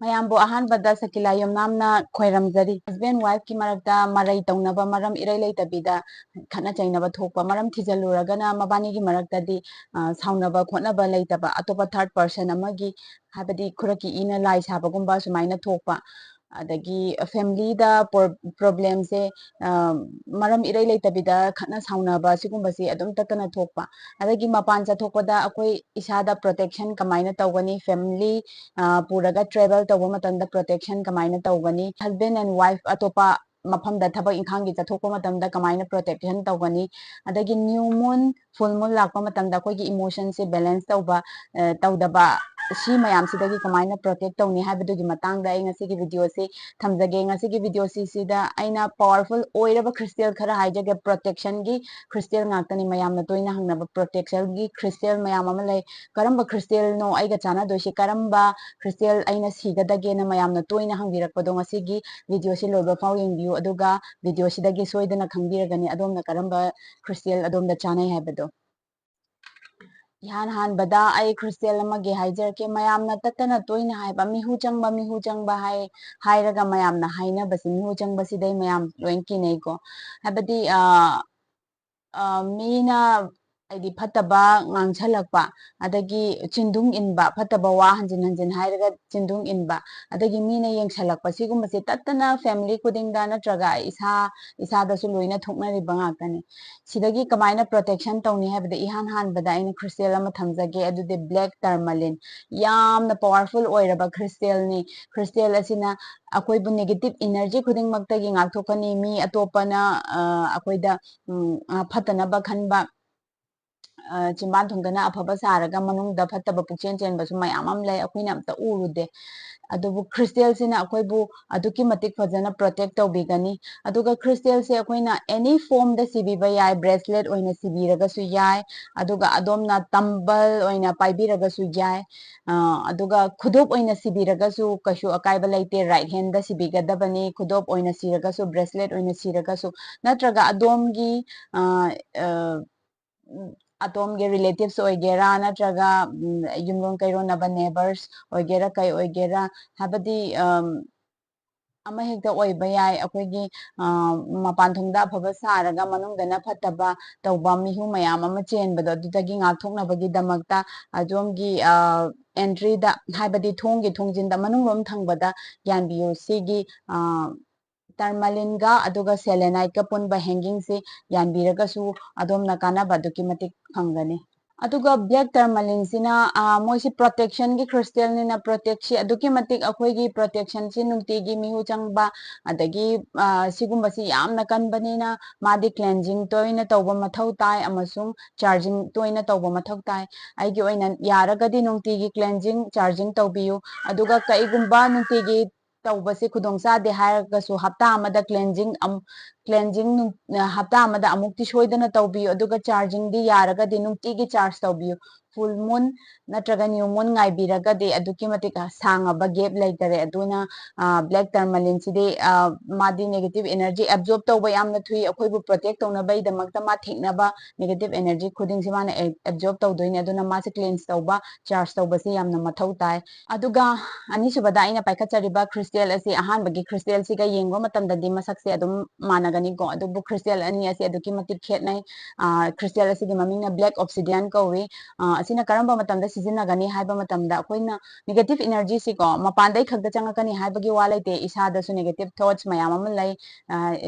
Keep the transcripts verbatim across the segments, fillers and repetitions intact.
ꯃꯌꯥꯝꯕꯨ ꯑꯍꯥꯟꯕꯗ ꯁꯀꯤꯂꯥ ꯌꯨꯝꯅꯥꯝꯅ ꯈꯣꯏꯔꯝꯖꯔꯤ꯫ Husband wife ꯀꯤ ꯃꯔꯛꯇ ꯃꯔꯩ ꯇꯧꯅꯕ ꯃꯔꯝ ꯏꯔꯩ ꯂꯩꯇꯕꯤꯗ ꯈꯠꯅ ꯆꯩꯅꯕ ꯊꯣꯛꯄ, ꯃꯔꯝ ꯊꯤꯖꯤꯜꯂꯨꯔꯒꯅ ꯃꯕꯥꯅꯤꯒꯤ ꯃꯔꯛꯇꯗꯤ, ꯑ, ꯁꯥꯎꯅꯕ ꯈꯣꯠꯅꯕ ꯂꯩꯇꯕ, ꯑꯇꯣꯞꯄ third person ꯑꯃꯒꯤ, ꯍꯥꯏꯕꯗꯤ ꯈꯨꯔꯛꯀꯤ ꯏꯅ ꯂꯥꯏ ꯁꯥꯕꯒꯨꯝꯕ ꯁꯨꯃꯥꯏꯅ ꯊꯣꯛꯄ, ꯑꯗꯒꯤ family ꯗ ꯄ꯭ꯔꯣ-, problem ꯁꯦ, ꯑ, ꯃꯔꯝ ꯏꯔꯩ ꯂꯩꯇꯕꯤꯗ ꯈꯠꯅ ꯁꯥꯎꯅꯕ ꯁꯤꯒꯨꯝꯕꯁꯤ ꯑꯗꯨꯝ ꯇꯠꯇꯅ ꯊꯣꯛꯄ, ꯑꯗꯒꯤ ꯃꯄꯥꯟ ꯆꯠꯊꯣꯛꯄꯗ ꯑꯩꯈꯣꯏ ꯏꯁꯥꯗ protection ꯀꯃꯥꯏꯅ ꯇꯧꯒꯅꯤ, family, ꯑ, ꯄꯨꯔꯒ travel ꯇꯧꯕ ꯃꯇꯝꯗ protection ꯀꯃꯥꯏꯅ ꯇꯧꯒꯅꯤ, husband and wife ꯑꯇꯣꯞꯄ ꯃꯐꯝꯗ ꯊꯕꯛ ꯏꯪꯈꯥꯡꯒꯤ ꯆꯠꯊꯣꯛꯄ ꯃꯇꯝꯗ ꯀꯃꯥꯏꯅ protection ꯇꯧꯒꯅꯤ, ꯑꯗꯒꯤ new moon, full moon ꯂꯥꯛꯄ ꯃꯇꯝꯗ ꯑꯩꯈꯣꯏꯒꯤ emotion ꯁꯦ balance ꯇꯧꯕ, ꯑ, ꯇꯧꯗꯕ, ꯁꯤ ꯃꯌꯥꯝꯁꯤꯗꯒꯤ ꯀꯃꯥꯏꯅ protect ꯇꯧꯅꯤ ꯍꯥꯏꯕꯗꯨꯒꯤ ꯃꯇꯥꯡꯗ ꯑꯩ ꯉꯁꯤꯒꯤ video ꯁꯤ ꯊꯝꯖꯒꯦ꯫ ꯉꯁꯤꯒꯤ video ꯁꯤꯁꯤꯗ ꯑꯩꯅ powerful ꯑꯣꯏꯔꯕ crystal ꯈꯔ ꯍꯥꯏꯖꯒꯦ꯫ Protection ꯒꯤ crystal ꯉꯥꯛꯇꯅꯤ꯫ ꯃꯌꯥꯝꯅ ꯇꯣꯏꯅ ꯍꯪꯅꯕ protection ꯒꯤ crystal ꯃꯌꯥꯝ ꯑꯃ ꯂꯩ꯫ ꯀꯔꯝꯕ crystal ꯅꯣ ꯑꯩꯒ ꯆꯥꯟꯅꯗꯣꯏꯁꯤ? ꯀꯔꯝꯕ crystal ꯑꯩꯅ ꯁꯤꯒꯗꯒꯦꯅ ꯃꯌꯥꯝꯅ ꯇꯣꯏꯅ ꯍꯪꯕꯤꯔꯛꯄꯗꯣ, ꯉꯁꯤꯒꯤ video ꯁꯤ ꯂꯣꯏꯕ ꯐꯥꯎ ꯌꯦꯡꯕꯤꯌꯨ, ꯑꯗꯨꯒ video ꯁꯤꯗꯒꯤ ꯁꯣꯏꯗꯅ ꯈꯪꯕꯤꯔꯒꯅꯤ ꯑꯗꯣꯝꯅ ꯀꯔꯝꯕ crystal ꯑꯗꯣꯝꯗ ꯆꯥꯅꯩ ꯍꯥꯏꯕꯗꯣ꯫ ꯏꯍꯥꯟ ꯍꯥꯟꯕꯗ ꯑꯩ crystal ꯑꯃꯒꯤ ꯍꯥꯏꯖꯔꯛꯀꯦ꯫ ꯃꯌꯥꯝꯅ ꯇꯠꯇꯅ ꯇꯣꯏꯅ ꯍꯥꯏꯕ, ꯃꯤꯍꯨ ꯆꯪꯕ, ꯃꯤꯍꯨ ꯆꯪꯕ ꯍꯥꯏ-, ꯍꯥꯏꯔꯒ ꯃꯌꯥꯝꯅ ꯍꯥꯏꯅꯕꯁꯦ, ꯃꯤꯍꯨ ꯆꯪꯕꯁꯤꯗꯩ ꯃꯌꯥꯝ ꯂꯣꯏ ꯀꯤꯅꯩꯀꯣ꯫ ꯍꯥꯏꯕꯗꯤ, ꯑ, ꯑ, ꯃꯤꯅ ꯍꯥꯏꯗꯤ ꯐꯠꯇꯕ ꯉꯥꯡꯁꯜꯂꯛꯄ, ꯑꯗꯒꯤ ꯆꯤꯟꯗꯨꯡ ꯏꯟꯕ, ꯐꯠꯇꯕ ꯋꯥ ꯍꯟꯖꯤꯟ ꯍꯟꯖꯤꯟ ꯍꯥꯏꯔꯒ ꯆꯤꯟꯗꯨꯡ ꯏꯟꯕ, ꯑꯗꯒꯤ ꯃꯤꯅ ꯌꯦꯡꯁꯜꯂꯛꯄ, ꯁꯤꯒꯨꯝꯕꯁꯦ ꯇꯠꯇꯅ family ꯈꯨꯗꯤꯡꯗ ꯅꯠꯇ꯭ꯔꯒ ꯏꯁꯥ, ꯏꯁꯥꯗꯁꯨ ꯂꯣꯏꯅ ꯊꯣꯛꯅꯔꯤꯕ ꯉꯥꯛꯇꯅꯤ꯫ ꯁꯤꯗꯒꯤ ꯀꯃꯥꯏꯅ protection ꯇꯧꯅꯤ ꯍꯥꯏꯕꯗ, ꯏꯍꯥꯟ ꯍꯥꯟꯕꯗ ꯑꯩꯅ crystal ꯑꯃ ꯊꯝꯖꯒꯦ, ꯑꯗꯨꯗꯤ black tourmaline꯫ ꯌꯥꯝꯅ powerful ꯑꯣꯏꯔꯕ crystal ꯅꯤ꯫ Crystal ꯑꯁꯤꯅ ꯑꯩꯈꯣꯏꯕꯨ negative energy ꯈꯨꯗꯤꯡꯃꯛꯇꯒꯤ ꯉꯥꯛꯊꯣꯛꯀꯅꯤ꯫ ꯃꯤ ꯑꯇꯣꯞꯄꯅ, ꯑ, ꯑꯩꯈꯣꯏꯗ, ꯎꯝ, ꯑ, ꯐꯠꯇꯅꯕ ꯈꯟꯕ, ꯑ, ꯆꯤꯝꯕꯥꯟ ꯊꯨꯡꯗꯅ ꯑꯐꯕ ꯁꯥꯔꯒ ꯃꯅꯨꯡꯗ ꯐꯠꯇꯕ ꯄꯨꯛꯆꯦꯟ ꯆꯦꯟꯕꯁꯨ ꯃꯌꯥꯝ ꯑꯃ ꯂꯩ, ꯑꯩꯈꯣꯏꯅ ꯑꯝꯇ ꯎꯔꯨꯗꯦ꯫ ꯑꯗꯨꯕꯨ crystal ꯁꯤꯅ ꯑꯩꯈꯣꯏꯕꯨ ꯑꯗꯨꯛꯀꯤ ꯃꯇꯤꯛ ꯐꯖꯅ protect ꯇꯧꯕꯤꯒꯅꯤ꯫ ꯑꯗꯨꯒ crystal ꯁꯦ ꯑꯩꯈꯣꯏꯅ any form ꯗ ꯁꯤꯕꯤꯕ ꯌꯥꯏ, bracelet ꯑꯣꯏꯅ ꯁꯤꯕꯤꯔꯒꯁꯨ ꯌꯥꯏ, ꯑꯗꯨꯒ ꯑꯗꯣꯝꯅ ꯇꯝꯕꯜ ꯑꯣꯏꯅ ꯄꯥꯏꯕꯤꯔꯒꯁꯨ ꯌꯥꯏ, ꯑ, ꯑꯗꯨꯒ ꯈꯨꯗꯣꯞ ꯑꯣꯏꯅ ꯁꯤꯕꯤꯔꯒꯁꯨ ꯀꯩꯁꯨ ꯑꯀꯥꯏꯕ ꯂꯩꯇꯦ, right hand ꯗ ꯁꯤꯕꯤꯒꯗꯕꯅꯤ, ꯈꯨꯗꯣꯞ ꯑꯣꯏꯅ ꯁꯤꯔꯒꯁꯨ, bracelet ꯑꯣꯏꯅ ꯁꯤꯔꯒꯁꯨ, ꯅꯠꯇ꯭ꯔꯒ ꯑꯗꯣꯝꯒꯤ, ꯑ, ꯑ, ꯑꯗꯣꯝꯒꯤ relatives ꯑꯣꯏꯒꯦꯔꯥ, ꯅꯠꯇ꯭ꯔꯒ ꯎꯝ, ꯌꯨꯝꯂꯣꯟ ꯀꯩꯔꯣꯟꯅꯕ neighbours ꯑꯣꯏꯒꯦꯔꯥ, ꯀꯩ ꯑꯣꯏꯒꯦꯔꯥ, ꯍꯥꯏꯕꯗꯤ ꯑꯝ, ꯑꯃ ꯍꯦꯛꯇ ꯑꯣꯏꯕ ꯌꯥꯏ꯫ ꯑꯩꯈꯣꯏꯒꯤ ꯑ, ꯃꯄꯥꯟ ꯊꯣꯡꯗ ꯑꯐꯕ ꯁꯥꯔꯒ ꯃꯅꯨꯡꯗꯅ ꯐꯠꯇꯕ ꯇꯧꯕ ꯃꯤꯍꯨ ꯃꯌꯥꯝ ꯑꯃ ꯆꯦꯟꯕꯗꯣ, ꯑꯗꯨꯗꯒꯤ ꯉꯥꯛꯊꯣꯛꯅꯕꯒꯤꯗꯃꯛꯇ ꯑꯗꯣꯝꯒꯤ ꯑ, entry ꯗ, ꯍꯥꯏꯕꯗꯤ ꯊꯣꯡꯒꯤ ꯊꯣꯡꯖꯤꯟꯗ, ꯃꯅꯨꯡꯂꯣꯝ ꯊꯪꯕꯗ ꯌꯥꯟꯕꯤꯌꯨ꯫ ꯁꯤꯒꯤ ꯑ, tourmaline ꯒ ꯑꯗꯨꯒ selenite ꯀ ꯄꯨꯟꯕ hanging ꯁꯤ ꯌꯥꯟꯕꯤꯔꯒꯁꯨ ꯑꯗꯣꯝꯅ ꯀꯥꯟꯅꯕ ꯑꯗꯨꯛꯀꯤ ꯃꯇꯤꯛ ꯐꯪꯒꯅꯤ꯫ ꯑꯗꯨꯒ black tourmaline ꯁꯤꯅ, ꯑ, ꯃꯣꯏꯁꯤ protection ꯒꯤ crystal ꯅꯤꯅ, protect ꯁꯤ ꯑꯗꯨꯛꯀꯤ ꯃꯇꯤꯛ ꯑꯩꯈꯣꯏꯒꯤ protection ꯁꯤ ꯅꯨꯡꯇꯤꯒꯤ ꯃꯤꯍꯨ ꯆꯪꯕ, ꯑꯗꯒꯤ, ꯑ, ꯁꯤꯒꯨꯝꯕꯁꯤ ꯌꯥꯝꯅ ꯀꯟꯕꯅꯤꯅ ꯃꯥꯗꯤ cleansing ꯇꯣꯏꯅ ꯇꯧꯕ ꯃꯊꯧ ꯇꯥꯏ ꯑꯃꯁꯨꯡ charging ꯇꯣꯏꯅ ꯇꯧꯕ ꯃꯊꯧ ꯇꯥꯏ꯫ ꯑꯩꯒꯤ ꯑꯣꯏꯅ ꯌꯥꯔꯒꯗꯤ ꯅꯨꯡꯇꯤꯒꯤ cleansing, charging ꯇꯧꯕꯤꯌꯨ꯫ ꯑꯗꯨꯒ ꯀꯩꯒꯨꯝꯕ ꯅꯨꯡꯇꯤꯒꯤ ꯇꯧꯕꯁꯦ ꯈꯨꯗꯣꯡ ꯆꯥꯗꯦ ꯍꯥꯏꯔꯒꯁꯨ ꯍꯞꯇꯥ ꯑꯃꯗ cleansing ꯑꯃꯨꯛ, cleansing ꯅꯨꯡ-, ꯍꯞꯇꯥ ꯑꯃꯗ ꯑꯃꯨꯛꯇꯤ ꯁꯣꯏꯗꯅ ꯇꯧꯕꯤꯌꯨ꯫ ꯑꯗꯨꯒ charging ꯗꯤ ꯌꯥꯔꯒꯗꯤ ꯅꯨꯡꯇꯤꯒꯤ charge ꯇꯧꯕꯤꯌꯨ꯫ Full moon ꯅꯠꯇ꯭ꯔꯒ new moon ꯉꯥꯏꯕꯤꯔꯒꯗꯤ ꯑꯗꯨꯛꯀꯤ ꯃꯇꯤꯛ ꯁꯥꯡꯉꯕ gap ꯂꯩꯇꯔꯦ꯫ ꯑꯗꯨꯅ, ꯑ, black tourmaline ꯁꯤꯗꯤ, ꯑ, ꯃꯥꯗꯤ negative energy absorb ꯇꯧꯕ ꯌꯥꯝꯅ ꯊꯨꯏ꯫ ꯑꯩꯈꯣꯏꯕꯨ protect ꯇꯧꯅꯕꯒꯤꯗꯃꯛꯇ ꯃꯥ ꯊꯦꯡꯅꯕ negative energy ꯈꯨꯗꯤꯡꯁꯦ ꯃꯥꯅ ab-, absorb ꯇꯧꯗꯣꯏꯅꯦ꯫ ꯑꯗꯨꯅ ꯃꯥꯁꯦ cleanse ꯇꯧꯕ, charge ꯇꯧꯕꯁꯦ ꯌꯥꯝꯅ ꯃꯊꯧ ꯇꯥꯏ꯫ ꯑꯗꯨꯒ ꯑꯅꯤꯁꯨꯕꯗ ꯑꯩꯅ ꯄꯥꯏꯈꯠꯆꯔꯤꯕ crystal ꯑꯁꯤ, ꯑꯍꯥꯟꯕꯒꯤ crystal ꯁꯤꯒ ꯌꯦꯡꯕ ꯃꯇꯝꯗꯗꯤ ꯃꯁꯛꯁꯦ ꯑꯗꯨꯝ ꯃꯥꯟꯅꯒꯅꯤꯀꯣ, ꯑꯗꯨꯕꯨ crystal ꯑꯅꯤ ꯑꯁꯤ ꯑꯗꯨꯛꯀꯤ ꯃꯇꯤꯛ ꯈꯦꯠꯅꯩ꯫ ꯑ, crystal ꯑꯁꯤꯒꯤ ꯃꯃꯤꯡꯅ black obsidian ꯀꯧꯏ꯫ ꯑ, ꯑꯁꯤꯅ ꯀꯔꯝꯕ ꯃꯇꯝꯗ ꯁꯤꯖꯤꯟꯅꯒꯅꯤ ꯍꯥꯏꯕ ꯃꯇꯝꯗ, ꯑꯩꯈꯣꯏꯅ negative energy ꯁꯤꯀꯣ ꯃꯄꯥꯟꯗꯩ ꯈꯛꯇ ꯆꯪꯉꯛꯀꯅꯤ ꯍꯥꯏꯕꯒꯤ ꯋꯥ ꯂꯩꯇꯦ꯫ ꯏꯁꯥꯗꯁꯨ negative thoughts ꯃꯌꯥꯝ ꯑꯃ ꯂꯩ, ꯑ,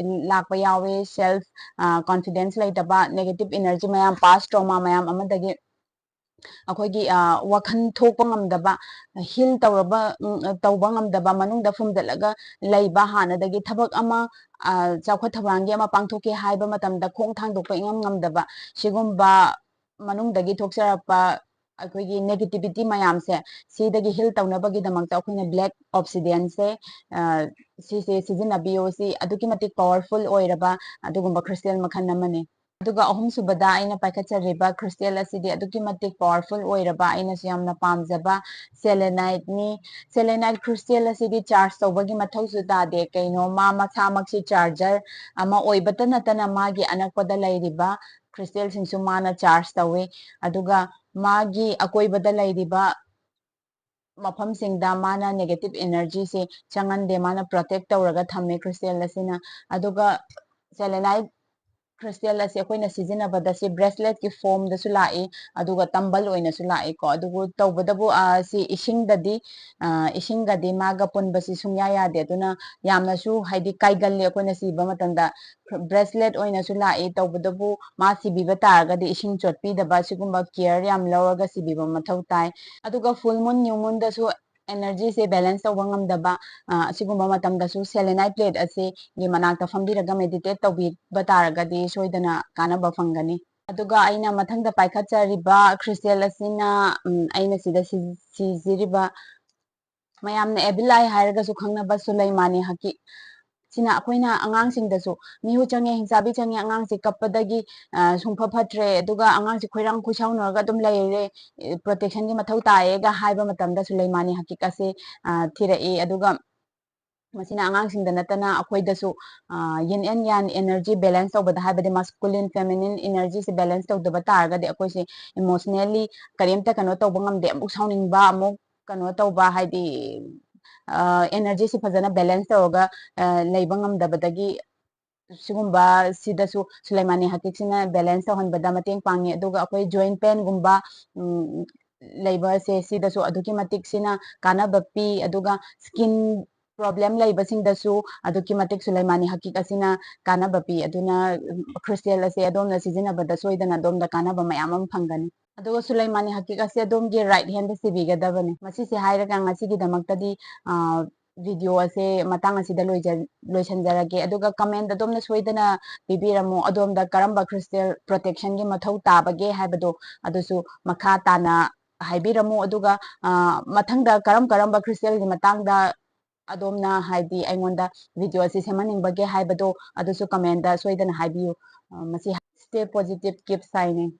ꯂꯥꯛꯄ ꯌꯥꯎꯋꯦ꯫ Self, ꯑ, confidence ꯂꯩꯇꯕ, negative energy ꯃꯌꯥꯝ, past trauma ꯃꯌꯥꯝ ꯑꯃꯗꯒꯤ ꯑꯩꯈꯣꯏꯒꯤ, ꯑ, ꯋꯥꯈꯜ ꯊꯣꯛꯄ ꯉꯝꯗꯕ, heal ꯇꯧꯔꯕ, ꯎꯝ, ꯇꯧꯕ ꯉꯝꯗꯕ, ꯃꯅꯨꯡꯗ ꯐꯨꯝꯖꯤꯜꯂꯒ ꯂꯩꯕ, ꯍꯥꯟꯅꯗꯒꯤ ꯊꯕꯛ ꯑꯃ, ꯑ, ꯆꯥꯎꯈꯠ ꯊꯧꯔꯥꯡꯒꯤ ꯑꯃ ꯄꯥꯡꯊꯣꯛꯀꯦ ꯍꯥꯏꯕ ꯃꯇꯝꯗ ꯈꯣꯡ ꯊꯥꯡꯗꯣꯛꯄ ꯏꯉꯝ ꯉꯝꯗꯕ, ꯁꯤꯒꯨꯝꯕ ꯃꯅꯨꯡꯗꯒꯤ ꯊꯣꯛꯆꯔꯛꯄ ꯑꯩꯈꯣꯏꯒꯤ negativity ꯃꯌꯥꯝꯁꯦ, ꯁꯤꯗꯒꯤ heal ꯇꯧꯅꯕꯒꯤꯗꯃꯛꯇ ꯑꯩꯈꯣꯏꯅ black obsidian ꯁꯦ, ꯑ, ꯁꯤꯁꯦ ꯁꯤꯖꯤꯟꯅꯕꯤꯌꯨ꯫ ꯁꯤ ꯑꯗꯨꯛꯀꯤ ꯃꯇꯤꯛ powerful ꯑꯣꯏꯔꯕ ꯑꯗꯨꯒꯨꯝꯕ crystal ꯃꯈꯜ ꯑꯃꯅꯤ꯫ ꯑꯗꯨꯒ ꯑꯍꯨꯝꯁꯨꯕꯗ ꯑꯩꯅ ꯄꯥꯏꯈꯠꯆꯔꯤꯕ crystal ꯑꯁꯤꯗꯤ ꯑꯗꯨꯛꯀꯤ ꯃꯇꯤꯛ powerful ꯑꯣꯏꯔꯕ, ꯑꯩꯅꯁꯨ ꯌꯥꯝꯅ ꯄꯥꯝꯖꯕ selenite ꯅꯤ꯫ Selenite crystal ꯑꯁꯤꯗꯤ charge ꯇꯧꯕꯒꯤ ꯃꯊꯧꯁꯨ ꯇꯥꯗꯦ꯫ ꯀꯩꯅꯣ, ꯃꯥ ꯃꯁꯥꯃꯛꯁꯤ charger ꯑꯃ ꯑꯣꯏꯕꯇ ꯅꯠꯇꯅ ꯃꯥꯒꯤ ꯑꯅꯛꯄꯗ ꯂꯩꯔꯤꯕ crystalꯁꯤꯡꯁꯨ ꯃꯥꯅ charge ꯇꯧꯏ꯫ ꯑꯗꯨꯒ ꯃꯥꯒꯤ ꯑꯀꯣꯏꯕꯗ ꯂꯩꯔꯤꯕ ꯃꯐꯝꯁꯤꯡꯗ ꯃꯥꯅ negative energyꯁꯦ ꯆꯪꯍꯟꯗꯦ, ꯃꯥꯅ protect ꯇꯧꯔꯒ ꯊꯝꯃꯦ crystal ꯑꯁꯤꯅ꯫ ꯑꯗꯨꯒ selenite crystal ꯑꯁꯤ ꯑꯩꯈꯣꯏꯅ ꯁꯤꯖꯤꯟꯅꯕꯗ ꯁꯤ braceletꯀꯤ formꯗꯁꯨ ꯂꯥꯛꯏ, ꯑꯗꯨꯒ ꯇꯝꯕꯜ ꯑꯣꯏꯅꯁꯨ ꯂꯥꯛꯏꯀꯣ꯫ ꯑꯗꯨꯕꯨ ꯇꯧꯕꯇꯕꯨ, ꯑ, ꯁꯤ ꯏꯁꯤꯡꯗꯗꯤ, ꯑ, ꯏꯁꯤꯡꯒꯗꯤ ꯃꯥꯒ ꯄꯨꯟꯕꯁꯤ ꯁꯨꯡꯌꯥ ꯌꯥꯗꯦ꯫ ꯑꯗꯨꯅ ꯌꯥꯝꯅꯁꯨ, ꯍꯥꯏꯗꯤ, ꯀꯥꯏꯒꯜꯂꯤ ꯑꯩꯈꯣꯏꯅ ꯁꯤꯕ ꯃꯇꯝꯗ꯫ Bracelet ꯑꯣꯏꯅꯁꯨ ꯂꯥꯛꯏ, ꯇꯧꯕꯇꯕꯨ ꯃꯥ ꯁꯤꯕꯤꯕ ꯇꯥꯔꯒꯗꯤ ꯏꯁꯤꯡ ꯆꯣꯠꯄꯤꯗꯕ, ꯁꯤꯒꯨꯝꯕ care ꯌꯥꯝ ꯂꯧꯔꯒ ꯁꯤꯕꯤꯕ ꯃꯊꯧ ꯇꯥꯏ꯫ ꯑꯗꯨꯒ full moon, new moonꯗꯁꯨ energyꯁꯦ balance ꯇꯧꯕ ꯉꯝꯗꯕ, ꯑ, ꯑꯁꯤꯒꯨꯝꯕ ꯃꯇꯝꯗꯁꯨ selenite plate ꯑꯁꯤꯒꯤ ꯃꯅꯥꯛꯇ ꯐꯝꯕꯤꯔꯒ meditate ꯇꯧꯕꯤꯕ ꯇꯥꯔꯒꯗꯤ ꯁꯣꯏꯗꯅ ꯀꯥꯟꯅꯕ ꯐꯪꯒꯅꯤ꯫ ꯑꯗꯨꯒ ꯑꯩꯅ ꯃꯊꯪꯗ ꯄꯥꯏꯈꯠꯆꯔꯤꯕ crystal ꯑꯁꯤꯅ, ꯎꯝ, ꯑꯩꯅ ꯁꯤꯗ ꯁꯤ-, ꯁꯤꯖꯔꯤꯕ ꯃꯌꯥꯝꯅ evil eye ꯍꯥꯏꯔꯒꯁꯨ ꯈꯪꯅꯕ ꯁꯨꯂꯩꯃꯥꯅꯤ ꯍꯀꯤꯛ꯫ ꯁꯤꯅ ꯑꯩꯈꯣꯏꯅ ꯑꯉꯥꯡꯁꯤꯡꯗꯁꯨ, ꯃꯤꯍꯨ ꯆꯪꯉꯦ, ꯍꯤꯡꯆꯥꯕꯤ ꯆꯪꯉꯦ, ꯑꯉꯥꯡꯁꯦ ꯀꯞꯄꯗꯒꯤ, ꯑ, ꯁꯨꯡꯐ ꯐꯠꯇ꯭ꯔꯦ, ꯑꯗꯨꯒ ꯑꯉꯥꯡꯁꯦ ꯈꯣꯏꯔꯥꯡ ꯈꯣꯏꯁꯥꯎꯅꯔꯒ ꯑꯗꯨꯝ ꯂꯩꯔꯦ, ꯑꯦ, protectionꯒꯤ ꯃꯊꯧ ꯇꯥꯏꯌꯦꯒ ꯍꯥꯏꯕ ꯃꯇꯝꯗ ꯁꯨꯂꯩꯃꯥꯅꯤ ꯍꯀꯤꯛ ꯑꯁꯦ, ꯑ, ꯊꯤꯔꯛꯏ꯫ ꯑꯗꯨꯒ ꯃꯁꯤꯅ ꯑꯉꯥꯡꯁꯤꯡꯗ ꯅꯠꯇꯅ ꯑꯩꯈꯣꯏꯗꯁꯨ, ꯑ, yin and yang energy balance ꯇꯧꯕꯗ, ꯍꯥꯏꯕꯗꯤ masculine feminine energyꯁꯦ balance ꯇꯧꯗꯕ ꯇꯥꯔꯒꯗꯤ ꯑꯩꯈꯣꯏꯁꯦ emotionally ꯀꯔꯤꯝꯇ ꯀꯩꯅꯣ ꯇꯧꯕ ꯉꯝꯗꯦ, ꯑꯃꯨꯛ ꯁꯥꯎꯅꯤꯡꯕ, ꯑꯃꯨꯛ ꯀꯩꯅꯣ ꯇꯧꯕ, ꯍꯥꯏꯗꯤ, ꯑ, energyꯁꯦ ꯐꯖꯅ balance ꯇꯧꯔꯒ, ꯑ, ꯂꯩꯕ ꯉꯝꯗꯕꯗꯒꯤ ꯁꯤꯒꯨꯝꯕ ꯁꯤꯗꯁꯨ ꯁꯨꯂꯩꯃꯥꯅꯤ ꯍꯀꯤꯛꯁꯤꯅ balance ꯇꯧꯍꯟꯕꯗ ꯃꯇꯦꯡ ꯄꯥꯡꯉꯤ꯫ ꯑꯗꯨꯒ ꯑꯩꯈꯣꯏ joint painꯒꯨꯝꯕ, ꯎꯝ, ꯂꯩꯕꯁꯦ ꯁꯤꯗꯁꯨ ꯑꯗꯨꯛꯀꯤ ꯃꯇꯤꯛ ꯁꯤꯅ ꯀꯥꯟꯅꯕ ꯄꯤ꯫ ꯑꯗꯨꯒ skin problem ꯂꯩꯕꯁꯤꯡꯗꯁꯨ ꯑꯗꯨꯛꯀꯤ ꯃꯇꯤꯛ ꯁꯨꯂꯩꯃꯥꯅꯤ ꯍꯀꯤꯛ ꯑꯁꯤꯅ ꯀꯥꯟꯅꯕ ꯄꯤ꯫ ꯑꯗꯨꯅ, ꯎꯝ, crystal ꯑꯁꯦ ꯑꯗꯣꯝꯅ ꯁꯤꯖꯤꯟꯅꯕꯗ ꯁꯣꯏꯗꯅ ꯑꯗꯣꯝꯗ ꯀꯥꯟꯅꯕ ꯃꯌꯥꯝ ꯑꯃ ꯐꯪꯒꯅꯤ꯫ ꯑꯗꯨꯒ ꯁꯨꯂꯩꯃꯥꯅꯤ ꯍꯀꯤꯛ ꯑꯁꯦ ꯑꯗꯣꯝꯒꯤ right handꯗ ꯁꯤꯕꯤꯒꯗꯕꯅꯤ꯫ ꯃꯁꯤꯁꯦ ꯍꯥꯏꯔꯒ ꯉꯁꯤꯒꯤꯗꯃꯛꯇꯗꯤ, ꯑ, video ꯑꯁꯦ ꯃꯇꯥꯡ ꯑꯁꯤꯗ ꯂꯣꯏꯖ-, ꯂꯣꯏꯁꯤꯟꯖꯔꯒꯦ꯫ ꯑꯗꯨꯒ comment ꯑꯗꯣꯝꯅ ꯁꯣꯏꯗꯅ ꯄꯤꯕꯤꯔꯝꯃꯨ, ꯑꯗꯣꯝꯗ ꯀꯔꯝꯕ crystal protectionꯒꯤ ꯃꯊꯧ ꯇꯥꯕꯒꯦ ꯍꯥꯏꯕꯗꯣ, ꯑꯗꯨꯁꯨ ꯃꯈꯥ ꯇꯥꯅ ꯍꯥꯏꯕꯤꯔꯝꯃꯨ꯫ ꯑꯗꯨꯒ, ꯑ, ꯃꯊꯪꯗ ꯀꯔꯝ ꯀꯔꯝꯕ crystalꯒꯤ ꯃꯇꯥꯡꯗ ꯑꯗꯣꯝꯅ, ꯍꯥꯏꯗꯤ, ꯑꯩꯉꯣꯟꯗ video ꯑꯁꯤ ꯁꯦꯝꯍꯟꯅꯤꯡꯕꯒꯦ ꯍꯥꯏꯕꯗꯣ, ꯑꯗꯨꯁꯨ commentꯇ ꯁꯣꯏꯗꯅ ꯍꯥꯏꯕꯤꯌꯨ꯫ ꯑ, ꯃꯁꯤ stay positive, keep shining꯫